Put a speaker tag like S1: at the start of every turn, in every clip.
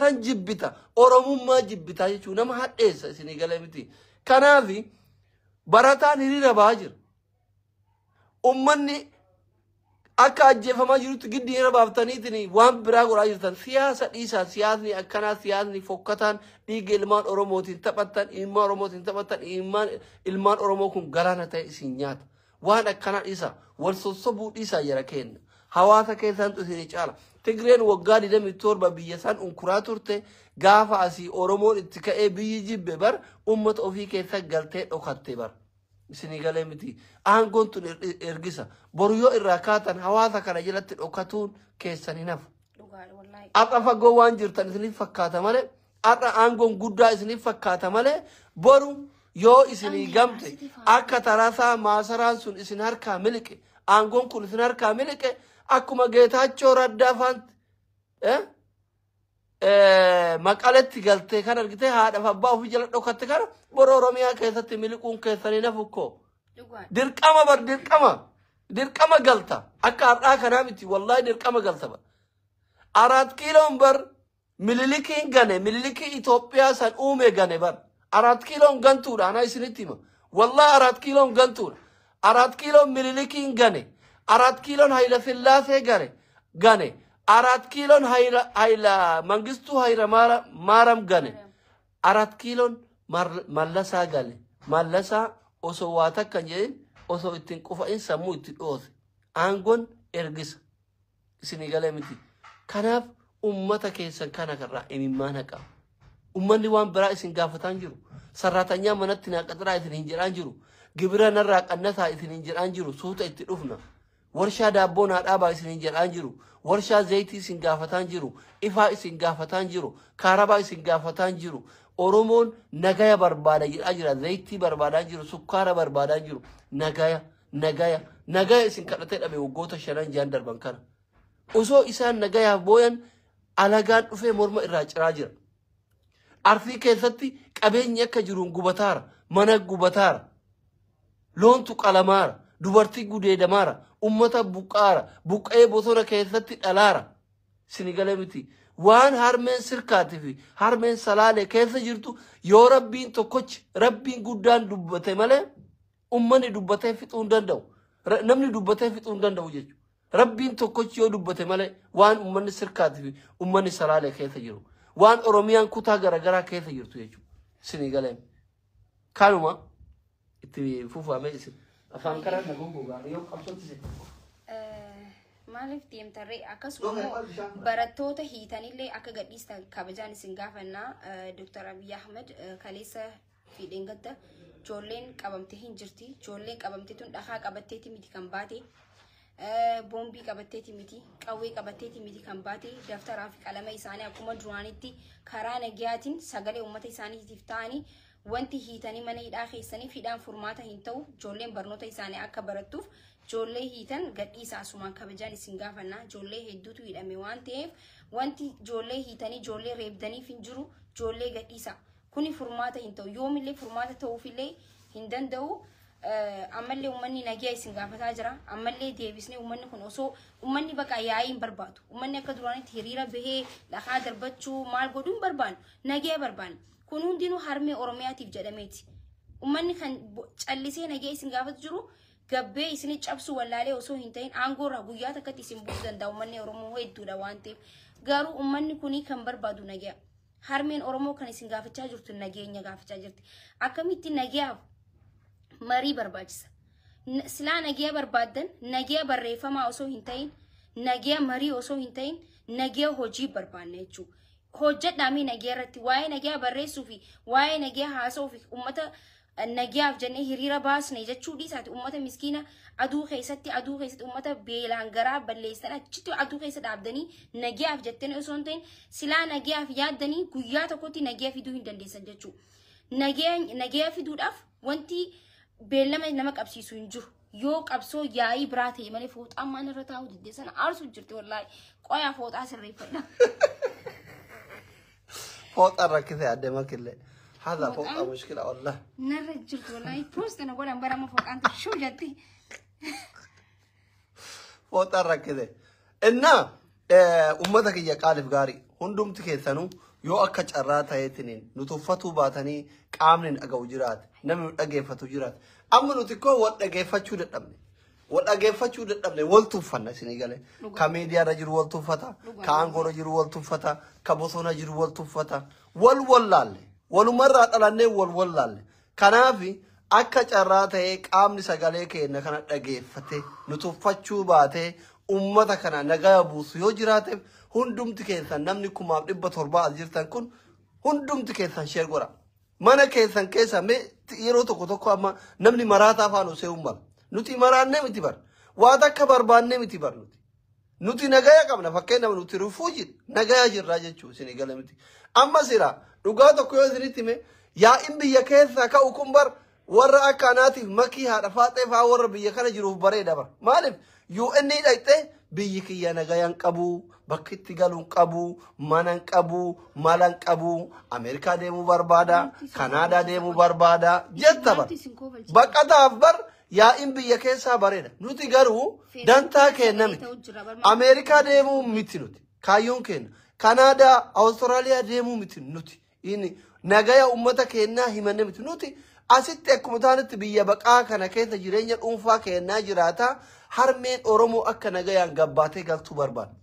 S1: San jibbita, Oromummaa jibbitaa jechuun nama hadheessa isinii galee miti. Kanaafi barataan hiriira bahaa jira. Ummanni akka ajjeefamaa jirutti giddi hiriira baaftaniitiin waan biraa godhaa jirtan. Siyaasa dhiisaa, siyaasni akkanaa, siyaasni fokkataan dhiiga ilmaan Oromootiin taphattan, ilmaan Oromootiin taphattan, ilmaan Oromoo kun galaana ta'e isin nyaata. Waan akkanaa dhiisaa, wal sossobuu dhiisaa jara kenna. Hawaasa keessantu isinii caala. Tigreen waggaa 27 biyya san unkuraa turte, gaafa asii Oromoon itti ka'ee biyyi jibbe bar ummata ofii keessa galtee dhokatte bar. Isinii galee miti. Aangoon tun ergisa. Boru yoo irraa kaatan hawaasa kana jalatti dhokatuun keessan hin hafu.
S2: Dhugaadha wallaahi.
S1: Har'a fagoo waan jirtan isiniif fakkaata malee, har'a aangoon guddaa isiniif fakkaata malee, boru yoo isinii gamte akka tarasaa maasaraan sun isin harkaa miliqe, aangoon kun isin harkaa miliqe, akkuma Geetaachoo Raddaa faanti Maqaletti galtee kan argite haadhaaf abbaa ofii jala dhokatte kana boru Oromiyaa keessatti miliquun keessanii nafu koo.
S2: Dhugaadha.
S1: Dirqama bar, dirqama. Dirqama galta. Akka har'aa kanaa miti, wallaahi dirqama galta bar. Araat Kiiloon bar Minilikiin gane, Minilikii Itoophiyaa san uume gane bar. Araat Kiiloon gantuudha, anaa isinitti hima. Wallaahi Araat Kiiloon gantuudha. Araat Kiiloon Minilikiin gane. Araat Kiiloon Hayila Sillaasee gane. Araat Kiiloon Hayila Mangistuu Hayila Maaram gane. Araat Kiiloon Mallasaa gane. Mallasaa osoo waa takka hin jedhin, osoo ittiin qufa'in sammuu itti dhoose. Aangoon ergisa. Isinii galee miti. Kanaaf ummata keessan kana irraa imimmaan haqaa. Ummanni waan biraa isin gaafataa hin jiru. Sarraatanyaa manatti naa qaxaraa isin hin jedhaan jiru. Gibira narraa qannasaa isin hin jedhaan jiru. Suuta itti dhufna. Warshaa daabboo naa dhaabaa isin hin jedhaan jiru. Warshaa zayitii isin gaafataa hin jiru. Ifaa isin gaafataa hin jiru. Kaarabaa isin gaafataa hin jiru. Oromoon nagaya barbaada jedhaa jira. Zayitii barbaadaa jiru. Sukkaara barbaadaa jiru. Nagaya, nagaya, nagaya isin kadhatee dhabe waggoota 5-6 darban kana. Osoo isaan nagayaaf booyan alagaan dhufee morma irraa ciraa jira. Arsii keessatti qabeenyi akka jiruun gubataara. Mana gubataara. Loontu qalamaara. Dubartii gudeedamaara. Ummata buqqaara. Buqqa'ee bosona keessatti dhalaara. Isinii galee miti. Waan harmeen sirkaatii fi harmeen salaalee keessa jirtu yoo rabbiin tokkochi rabbiin guddaan dubbate malee ummanni dubbatee fixuu hin danda'u. Namni dubbatee fixuu hin danda'u jechuudha. Rabbiin tokkochi yoo dubbate malee waan ummanni sirkaatii fi ummanni salaalee keessa jiru. Waan Oromiyaan kutaa garaagaraa keessa jirtu jechuudha. Isinii galee. Kanuma itti fufamee isin. Afaan karaa na gongogaa yoo qabsootti isin.
S2: Maaliif deemtarree? Akkasuma immoo barattoota hiitanillee akka gadhiistan kabajaan isin gaafannaa. Dr. Abiy Ahmed, kaleessa fi dheengadda ijoolleen qabamtee hin jirti. Ijoolleen qabamtee tun dhakaa qabatteeti miti kan baate. Boombii qabatteeti miti, qawwee qabatteeti miti kan baate. Daftaraa fi qalama isaanii akkuma duraanitti karaa nagayaatiin sagalee uummata isaaniitiif ta'anii wanti hiitanii mana hidhaa keessaniif hidhaan furmaata hin ta'u. Ijoolleen barnoota isaanii akka barattuuf ijoollee hiitan gadhiisa asumaan kabajaan isin gaafanna. Ijoollee hedduutu hidhame waan ta'eef wanti ijoollee hiitanii ijoollee reebdaniif hin jiru. Ijoollee gadhiisa. Kuni furmaata hin ta'u. Yoomillee furmaata ta'uufillee hin danda'u. Ammallee uummanni nagiyaa isin gaafataa jira. Ammallee deebisnee uummanni kun osoo uummanni baqa yaa'ii hin barbaadu. Uummanni akka duraanitti hiriira bahee dhakaa darbachuu maal godhuu hin barbaannu. Nagiyaa barbaanna. Kun hundinuu harmee Oromiyaatiif jedhameeti. Uummanni kan callisee nagiyaa isin gaafatu jiru gabbee isin cabsuu wallaalee osoo hin ta'in aangoo irraa guyyaa takkatti isin buusuu danda'a. Uummanni Oromoo hedduudha waan ta'eef. Garuu uummanni kuni kan barbaadu nagiyaa. Harmeen Oromoo kan isin gaafachaa jirtu nageenya gaafachaa jirti. Akkamitti nagiyaaf marii barbaachisa. Silaa nagiyaa barbaaddan nagiyaa barreeffamaa osoo hin ta'in, nagiyaa marii osoo hin ta'in, nagiyaa hojii barbaanna jechuudha. Hojjedhaamee nagiyaa irratti waa'ee nagiyaa barreessuu fi waa'ee nagiyaa haasa'uu fi uummata nagiyaaf jennee hiriira baasne jechuu dhiisaati uummata miskiina aduu keessatti uummata beelaan garaa balleessan achitti aduu keessa dhaabdanii nagiyaaf jettanii osoo hin ta'in, silaa nagiyaaf yaaddanii guyyaa tokkotti nagiyaa fiduu hin dandeessan jechuudha. Nagiyaa fiduudhaaf wanti beellama nama qabsiisu hin jiru. Yoo qabsoo yaa'ii biraa ta'e malee. Fooxaan maan irra taa'u diddee sana aarsu jirti wallaahi. Qoyaa, fooxaa sirreeffadha.
S1: Fooxaan rakkisee adde makillee. Haadha fooxaa mushkila wallah.
S2: Narra jirtu wallaahi, post na godhan bara amma fooxaan shuu jetti.
S1: Fooxaan rakkise. Innaa uummata kiyya qaaliif gaarii. Hundumti keessanuu yoo akka carraa ta'eetiin nu tuffatuu baatanii qaamni dhaga'u jiraate, namni nu dhageeffatu jiraate. Amma nuti koo wal dhageeffachuu dadhabne. Wal dhageeffachuu dadhabne, wal tuffanna isinii galee. Ka miidiyaarra jiru wal tuffata, ka aangoorra jiru wal tuffata, ka bosona jiru wal tuffata. Wal wallaalle. Walumarraa dhalannee wal wallaalle. Kanaaf akka carraa ta'ee qaamni sagalee keenya kana dhageeffate nu tuffachuu baatee ummata kana nagaa buusu yoo jiraateef, hundumti keessan namni 1700 as jirtan kun hundumti keessan share godha. Mana keessan keessa mee yeroo tokko tokko amma namni maraataa afaan osoo mala. Nuti maraannee miti bar. Waa takka barbaannee miti bar nuti. Nuti nagaya qabna, fakkeenyaaf nuti refugee nagaya jirraa jechuu isinii gala miti. Amma sira dhugaa tokko yoo isinitti hime, yaa'in biyya keessaa ka'u kun bar warra akka anaatiif makii haadha faaxee fa'aa warra biyya kana jiruuf bareeda bar. Maaliif UN dhaqxee biyyi kiyya nagayaan qabu, bakki itti galuun qabu, mana hin qabu, mala hin qabu, Ameerikaa deemuu barbaada, Kanaadaa deemuu barbaada jetta bar. Baqataaf bar yaa'in biyya keessaa bareeda. Nuti garuu dantaa keenya miti. Ameerikaa deemuu miti nuti. Kaayyoon keenya. Kanaadaa, Awustiraaliyaa deemuu miti nuti. Inni nagaya uummata keenyaa himanne miti. Nuti asitti akkuma taanetti biyya baqaa kana keessa jireenya dhuunfaa keenyaa jiraata. Harmeen Oromoo akka nagayaan gabbaatee galtuu barbaada.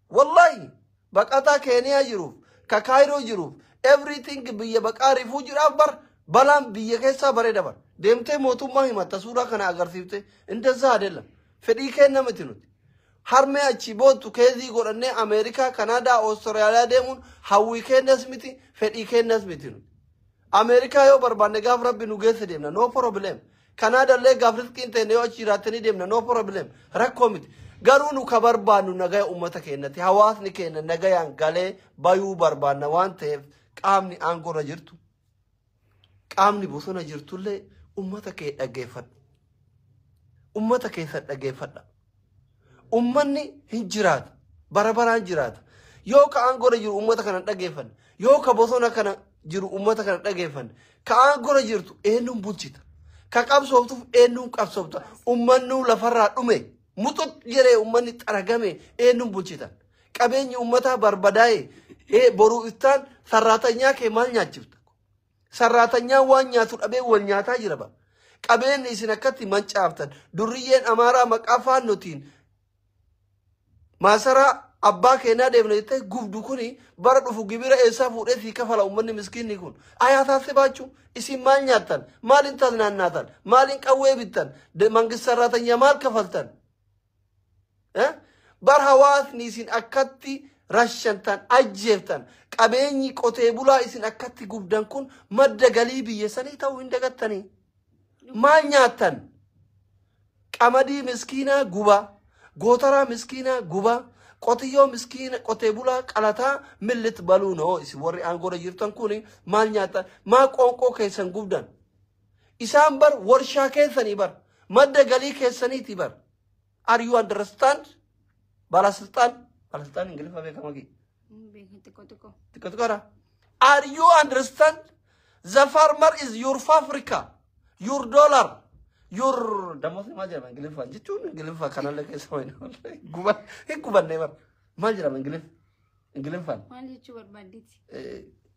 S1: Wallaahi baqataa Keeniyaa jiruuf, ka Kaayiroo jiruuf, everything biyya baqaa refugeedhaaf bar balaan biyya keessaa bareeda bar. Deemtee mootummaa himatta, suuraa kana agarsiifte እንደዛ አይደለም. Fedhii keenya miti nuti. Harmee achi boottu keezii godhannee Ameerikaa, Kanaadaa, Awustiraaliyaa deemuun hawwii keenyas miti, fedhii keenyas miti nuti. Ameerikaa yoo barbaanne gaaf Rabbi nu geesse deemna, no problem. Kanaadaallee gaaf riskiin ta'e yoo achi jiraattanii deemna, no problem. Rakkoo miti. Garuu nu ka barbaannu nagaya uummata keenyatti. Hawaasni keenya nagayaan galee bayuu barbaanna waan ta'eef, qaamni aangoorra jirtu, qaamni bosona jirtullee uummata kee dhaggeeffadhu. Uummata keessa dhaggeeffadha. Uummanni hin jiraata. Bara baraan jiraata. Yoo ka aangoorra jiru uummata kana dhaggeeffanne, yoo ka bosona kana jiru uummata kana dhaggeeffanne, ka aangoorra jirtu eenyuun bulchita? Ka qabsooftuuf eenyuun qabsoofta? Uummanni lafarraa dhume, muxux jedhee uummanni xaragame, eenyuun bulchitan? Qabeenyi uummataa barbadaa'e, boruu iftaan sarraatanyaa kee maal nyaachifta? Sarraatanyaan waan nyaatu dhabee wal nyaataa jira bara. Qabeenyi isin akkatti mancaaftan, durriyyeen Amaaraa maqaa faannotiin maasaraa abbaa keenyaa deemna jettee gubdu kuni bara dhufu gibira eessaa fuudhee sii kafala uummanni miskiinni kun? Ayaataa baachuu isin maal nyaattan? Maaliin taznaannaatan? Maaliin qawwee bittan? መንግስት ሰራተኛ maal kafaltan? Bar hawaasni isin akkatti rashantan, ajjeeftan, qabeenyi qotee bulaa isin akkatti gubdan kun madda galii biyya sanii ta'uu hin dagattanii. Maal nyaattan? Qamadii miskiinaa gubaa, gootaraa miskiinaa gubaa, qotiyyoo miskiina qotee bulaa qalataa millit baluu noo isin warri aangoorra jirtan kun maal nyaattan? Maa qoonqoo keessan gubdan? Isaan bar warshaa keessanii bar madda galii keessaniiti bar. Are you understand? ባለስልጣን ባለስልጣን እንግሊዝ beekama gi
S2: Xiqqoo xiqqoo.
S1: Xiqqoo xiqqoodha. Are you understand? The farmer is your fabrica, your dollar, your dammoos maal jedhama Ingiliffaan jechuun Ingiliffaa kanallee keessa wayina guban hin gubannee bar maal jedhama Ingiliffaan?
S2: Maal jechuu barbaaddeeti?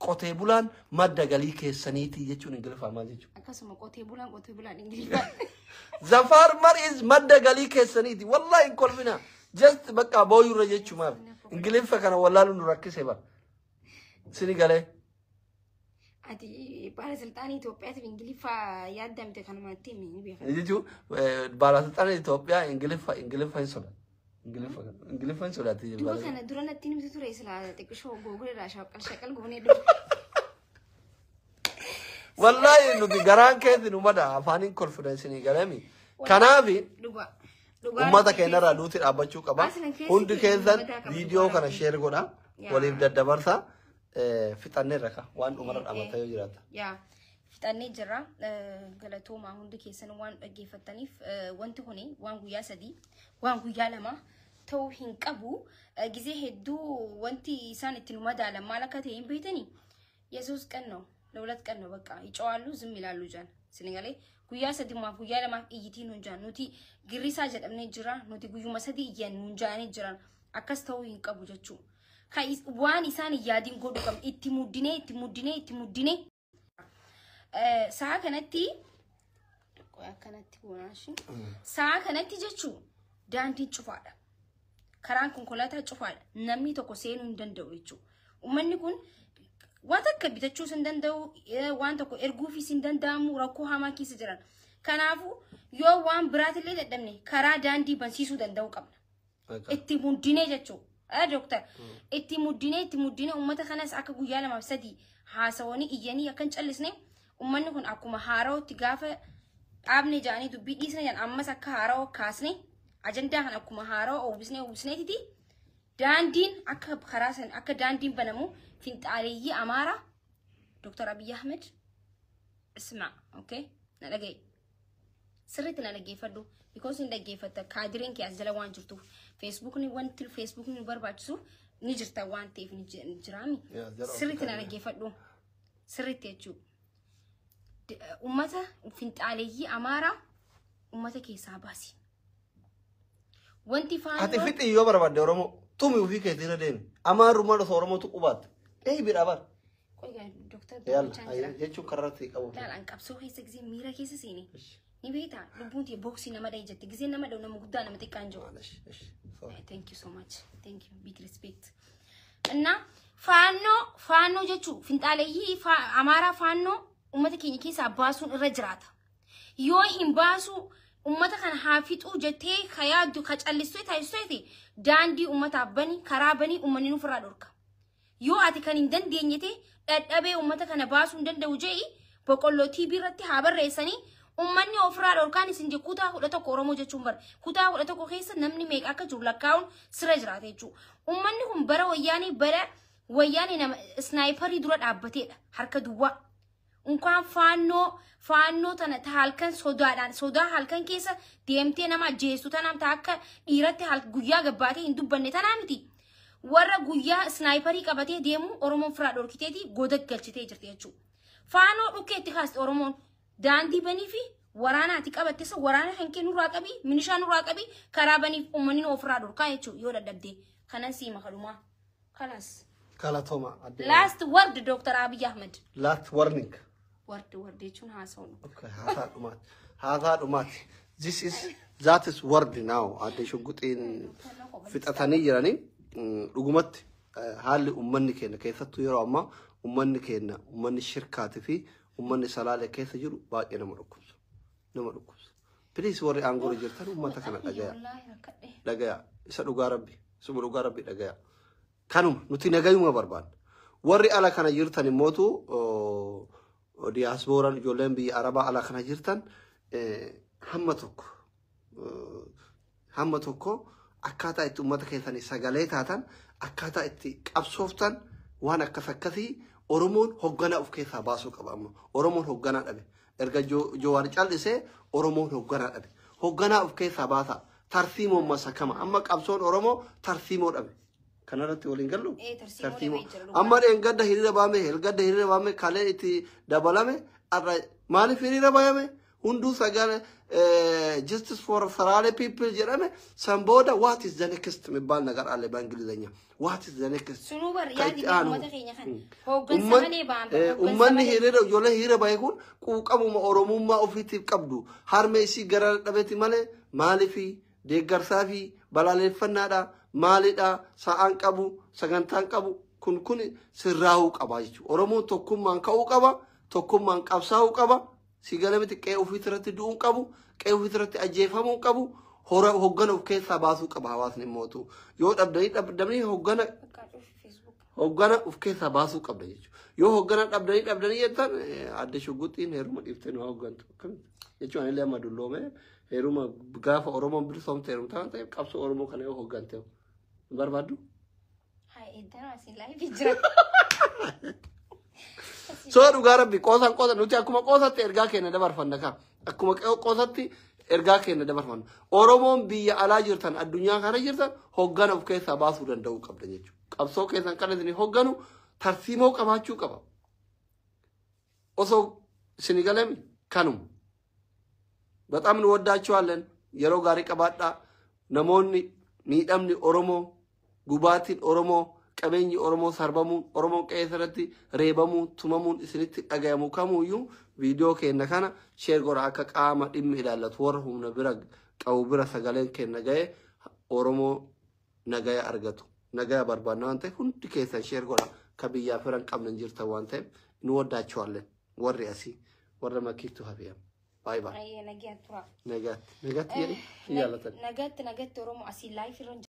S1: Qotee bulaan madda galii keessaniiti jechuun Ingiliffaan maal jechuudha?
S2: Akkasuma qotee bulaan Ingiliffaan.
S1: The farmer is madda galii keessaniiti. Wallahi hin kolfina. Just bakka booyurra jechuumaaf. Ingiliffa kana wallaaluun nu rakkise bar. Sini galee.
S2: Ati baalasilxaanii Itoophiyaatiif Ingiliffaa yaaddamte kanumatti himi ni beekan.
S1: Jechuun baalasilxaana Itoophiyaa Ingiliffa hin sodaatu. Ingiliffa hin sodaatti.
S2: Duba kana dura natti himti ture, silaa xiqqishoo Google irraa shaqal shaqal goonee dura.
S1: Wallahi nuti garaan keessi nu mada afaaniin kolfina isinii galeemi. Kanaafi
S2: Dhugaa.
S1: Ummata keenyarraa duuti dhaabbachuu qaba.
S2: Asinan keessi
S1: Hundi keessan
S2: mataa qaba
S1: viidiyoo
S2: dhugaa
S1: kana
S2: Rabbii.
S1: share godha.
S2: Yaa.
S1: Waliif daddabarsa. Fixanneerra ka waan dhumarra dhaamata yoo jiraata.
S2: Yaa, fixannee jirra. Galatoomaa hundi keessan waan dhaggeeffattaniif. Wanti kuni waan guyyaa 3, waan guyyaa 2 ta'uu hin qabu. Gizee hedduu wanti isaan itti nu madaalan maal akka ta'e hin beektanii? የሶስት ቀን ነው ለሁለት ቀን ነው በቃ ይጨዋሉ ዝም ይላሉ ጃን ስንገሌ guyyaa sadimaaf guyyaa lamaaf iyyitii nuun jaan nuti girrisaa jedhamnee jira, nuti guyyuma 3 iyyan nuun jaanii jiran, akkas ta'uu hin qabu jechuu. Waan isaan hin yaadin godhu qabna. Itti muddinee, itti muddinee, itti muddinee. Sa'a kanatti akkanatti goonaashi. Sa'a kanatti jechuun daandiin cufaadha. Karaan konkolaataa cufaadha. Namni tokko seenuu hin danda'u jechuudha. Uummanni kun waan takka bitachuus hin danda'u, waan tokko erguufis hin danda'amu, rakkoo hamaa keessa jiran. Kanaafuu yoo waan biraatillee dadhabne karaa daandii bansiisuu danda'uu qabna. Itti muddinee jechuudha. Dooktar, itti muddinee, itti muddinee, uummata kanas akka guyyaa 2 fi 3 haasawanii iyyanii akka hin callisne, uummanni kun akkuma haarawatti gaafa dhaabne jedhanii dubbii dhiisne jedhan, ammas akka haarawaa kaasne, ajandaa kan akkuma haarawaa uwwisnee uwwisneetiti daandiin akka karaa san akka daandiin banamu. Finxaaleeyyii Amaaraa, Dooktar Abiyyi Ahmed, isma, okay, na dhagaye, sirriitti na dhaggeeffadhu, because hin dhaggeeffatta, kaadireen kee as jala waan jirtuuf, Feesbuukni, wanti Feesbuukni nu barbaachisu ni jirta waan ta'eef ni jiraami. Sirriitti na dhaggeeffadhu, sirriitti jechuudha. Ummata finxaaleeyyii Amaaraa ummata keessaa baasi. Wanti
S1: Ati
S2: faannoon
S1: fixi yoo barbaadde Oromoo tumi ofii keetii irra deemi. Amaarummaan osoo Oromootu qubaatti. Eeybidha bar.
S2: Qoy, Dooktar,
S1: Yalla
S2: dubbachaa jira.
S1: Jechuun karratti qabu.
S2: Laalaan qabsoo keessa gisee miira keessa seeni. Ni beektaa, lubbuun tee booksii nama dhahi jette, gisee nama dhahu nama guddaa nama xiqqaan jiru. Thank you so much. Thank you. Big respect. እና faannoo, faannoo jechuun finxaaleeyyii Amaaraa faannoo uummata keenya keessaa baasuun irra jiraata. Yoo hin baasu, uummata kana haa fixuu jettee ka yaaddu, ka callistee taasistee, daandii uummataaf bani, karaa banii, uummanni nuuf irraa dhorka. Yoo ati kan hin dandeenye ta'e, dhadhabee uummata kana baasuu hin danda'u je'i, boqqolloo TV irratti haa barreessanii, uummanni ofirraa dhorkaan isin je. Kutaa 11 Oromoo jechuun bara kutaa 11 keessa namni meeqa akka jiru lakkaa'uun sirra jiraata jechuudha. Uummanni kun bara wayyaanii, bara wayyaanii nama sniperii dura dhaabbateedha harka duwwaa. Unkaan faannoo, faannoo tana ta halkan sodaadhaan, sodaa halkan keessa deemtee nama ajjeestu tanaaf, ta akka dhiiratti guyyaa gabbaatee hin dubbanne tanaa miti. Warra guyyaa sniperii qabatee deemu Oromoon firaa dhorkiteeti goda galchitee jirti jechuudha. Faanoo dhukkee itti kaaste. Oromoon daandii banii fi waraanaati qabatte isa waraana kan kee nurraa qabii, minishaa nurraa qabii, karaa baniif, uummanni nu ofirraa dhorkaa jechuudha yoo dadhabde. Kanan siima kadhumaa. Kalaas.
S1: Galatooma.
S2: Last word, Dr. Abiy Ahmed.
S1: Last warning.
S2: Word, word jechuun haasa'u.
S1: Okay, haasaa dhumaati. Haasaa dhumaati. This is that is word now. Adde Shugguxiin fixatanii jiranii dhugumatti haalli uummanni keenya keessattuu yeroo ammaa uummanni keenya, uummanni shirkaatii fi uummanni Salaalee keessa jiru baay'ee nama dhukkubsa. Nama dhukkubsa. Please, warri aangoo jirtan uummata kana dhagaya.
S2: Wallaahi rakkadhe.
S1: Dhagaya. Isa dhugaa rabbi. Isuma dhugaa rabbi dhagaya. Kanuma nuti nagayuma barbaadna. Warri ala kana jirtan immootu diyaaspooraan, ijoolleen biyya Arabaa ala kana jirtan, hamma tokko akkaataa itti uummata keessanii sagalee taatan, akkaataa itti qabsooftan, waan akkas akkasii. Oromoon hoogganaa of keessaa baasuu qaba amma. Oromoon hoogganaa dhabe. Erga Jawaar callisee Oromoon hoogganaa dhabe. Hoogganaa of keessaa baasaa. Tarsiimoon masakama. Amma qabsoon Oromoo tarsiimoo dhabe. Kanarratti waliin gallu?
S2: Ee, tarsiimoo dhabee jira.
S1: Amma dheengadda hiriira baame, helgadda hiriira baame, kalee itti dabalame, har'a maaliif hiriira baame? Hunduu sagale "Justice for Salale people" jedhame. San booda what is the next የሚባል ነገር አለ በእንግሊዝኛ። What is the next?
S2: Sunuu bar
S1: Kan
S2: yaadi
S1: itti aanu.
S2: uummata keenya kan hooggansa malee ba'an.
S1: Uummanni hiriira, ijoollee hiriira bahe kun quuqamuma Oromummaa ofiitiif qabdu harmee isii gara dhabeeti malee maaliifi deeggarsaa fi balaaleffannaadha, maalidha, sa'aan qabu, sagantaan qabu kun sirraa'uu qaba jechuudha. Oromoon tokkummaan ka'uu qaba, tokkummaan qabsaa'uu qaba. Si gala miti? Qe'ee ofiitti irratti du'uu qabu, qe'ee ofiitti irratti ajjeefamuu qabu, hora hoggana of keessaa baasuu qaba hawaasni mootu. Yoo dhabdanii dhabdanii hoggana, hoggana of keessaa baasuu qabda jechuudha. Yoo hoggana dhabdanii dhabdanii jettan, adde Shugguxiin heeruma dhiiftee nu hooggantu. Jechuun anillee amma dulloome, heeruma gaafa Oromoon bilisoomte heerumtaa waan ta'eef, qabsoo Oromoo kana yoo hooggante hin barbaaddu?
S2: Haa, eeddanoo asiin liveii jira.
S1: So dhugaa rabbi, qoosaan qoosa, nuti akkuma qoosatti ergaa keenya dabarfanna kaa. Akkuma qoosatti ergaa keenya dabarfanna. Oromoon biyya alaa jirtan, addunyaa kana jirtan, hoggana of keessaa baasuu danda'uu qabda jechuudha. Qabsoo keessan kan isin hogganu tarsiimoo qabaachuu qaba. Osoo isin galame kanuma. በጣም እንወዳችኋለን። Yeroo gaarii qabaadhaa. Namoonni miidhamni Oromoo, gubaatiin Oromoo, Qabeenyi Oromoo sarbamuun, Oromoon qe'ee irratti reebamuun, tumamuun isinitti dhagayamu kamuyyuu viidiyoo keenya kana share godha, akka qaama dhimmi ilaallatu warra humna bira qabu bira sagaleen keenya ga'e Oromoo nagaya argatu. Nagaya barbaadna waan ta'eef hundi keessan share godha. Ka biyyaa firan qabnan jirtan waan ta'eef nu waddaachawalleen warri asii warra makkiittu hafiyam. Baay'ee baay'ee.
S2: Ayyee, nagaan tura.
S1: Nagaatti. Nagaatti jedhi si jaallatan.
S2: Nagaatti, nagaatti. Oromoo asii live irra.